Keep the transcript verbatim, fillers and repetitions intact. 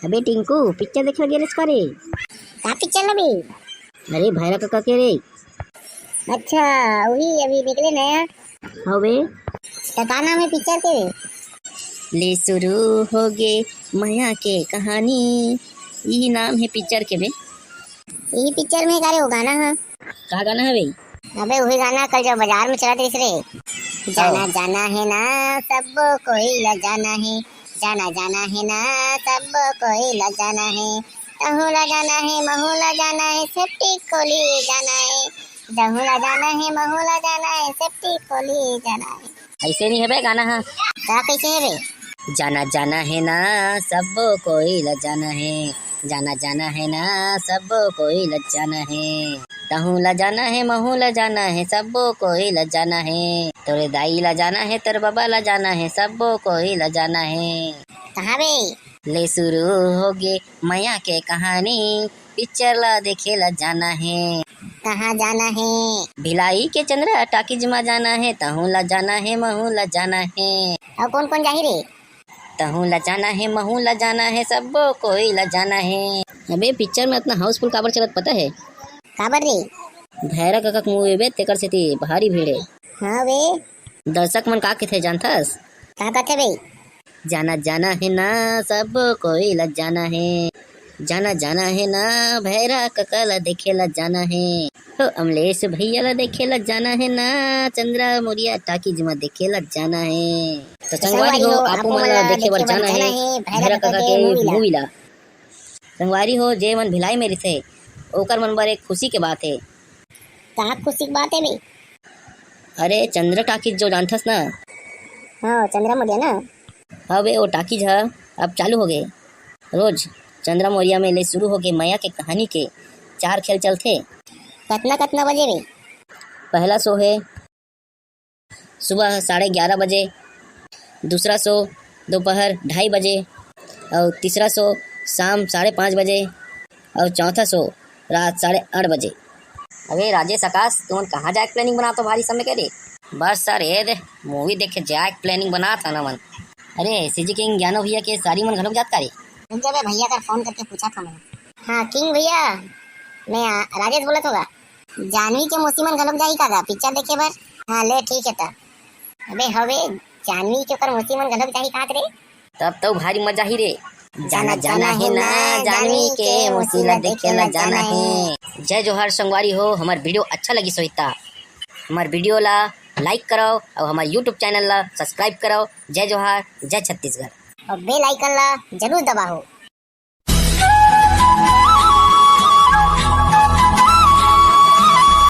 अबे टिंकू, पिक्चर देखे गे रेस का रे? का पिक्चर ला बे? अरे भैरा कका के रे। अच्छा, वही अभी निकले नया। हवे। तो का नाम है पिक्चर के? ले शुरू हो गे मया के कहानी, यही नाम है पिक्चर के बे। यही पिक्चर में का रे वो गाना है? का गाना है बे? अबे वही गाना कल जो बाजार में चलत रहिस रे। जाना जाना है ना, सबो कोई ला जाना है। जाना जाना है ना, सबो कोई ला जाना है। तहू ला जाना है, महू ला जाना है, सेफ्टी को ले जाना है। तहू ला जाना है, महू ला जाना है, सेफ्टी को ले जाना है। ऐसे नहीं है बे गाना, हाँ। का कैसे है बे? जाना जाना है ना, सबो कोई ला जाना है। जाना जाना है ना, सबो कोई ला जाना है। तहू ला जाना है, महू ला जाना है, सबो कोई ला जाना है। तोरे दाई ला जाना है, तोरे बाबा ला जाना है, सबो कोई ला जाना है। कहाँ बे? ले शुरू हो गे मया के कहानी, पिक्चर ला देखे ला जाना है। कहाँ जाना है? भिलाई के चंद्रा टाकीज मा जाना है, तहू ला जाना है, महू ला जाना है। और कौन कौन जाही रे? तहू ला जाना है, महू ला जाना है, सबो कोई ला जाना है। अबे पिक्चर में इतना हाउसफुल काबर चलत पता है? काबर रे? भैरा कका के मूवी बे, तेकर सेती भारी भीड़ है। हाँ बे। दर्शक मन का कथे जानथस? का कथे बे? जाना जाना है ना, सबो कोई ला जाना है। जाना जाना है ना, भैरा कका ला देखे ला जाना है। हो अमलेश भैया ला देखे ला जाना है ना, चंद्रा मौर्या टाकीज मा देखे ला जाना है। तो संगवारी हो, आपो मन ला देखे बर जाना है भैरा कका के मूवी ला। संगवारी हो, जे मन भिलाई में रहिथे, ओकर मन बर एक खुशी के बात है। का खुशी के बात है बे? अरे चंद्रा टाकीज जो जानथस ना? हाँ, चंद्रा मौर्या ना? हाँ बे, वो टाकीज ह अब चालू हो गए। रोज चंद्रा मौर्या में ले शुरू होके मया के कहानी के चार खेल चलथे। कतना कतना बजे बे? पहला शो है सुबह साढ़े ग्यारह बजे, दूसरा शो दोपहर ढाई बजे, और तीसरा शो शाम साढ़े पाँच बजे, और चौथा शो रात साढ़े आठ बजे। अबे राजेश, आकाश, तुमन कहाँ जाए के प्लानिंग बनात हो भारी समय के रे? बस सर, ये दे मूवी देखे जाए के प्लानिंग बनात हन हमन। अरे सीजी किंग ज्ञानो भैया के सारी मन घलोक जात का रे? रुक जा बे, भैया कर फोन करके पूछा था मैं। हाँ किंग भैया, मैं आ, राजेश बोलत होगा। जानवी के मौसी मन घलोक जाही का गा पिक्चर देखे बर? हाँ ले ठीक है ता। अबे हवे, जानवी के ओकर मौसी मन घलोक जाही काहत रे? तब तो भारी मजा ही रे। जाना जाना है ना, जानवी के मौसी ला देखे ला जाना है। जय जोहार संगवारी हो, हमर वीडियो अच्छा लगी सोहिता, हमर वीडियो ला लाइक करो और हमर यूट्यूब चैनल ला सब्सक्राइब करो। जय जोहार, जय छत्तीसगढ़। और बेल आइकन ला जरूर दबाओ।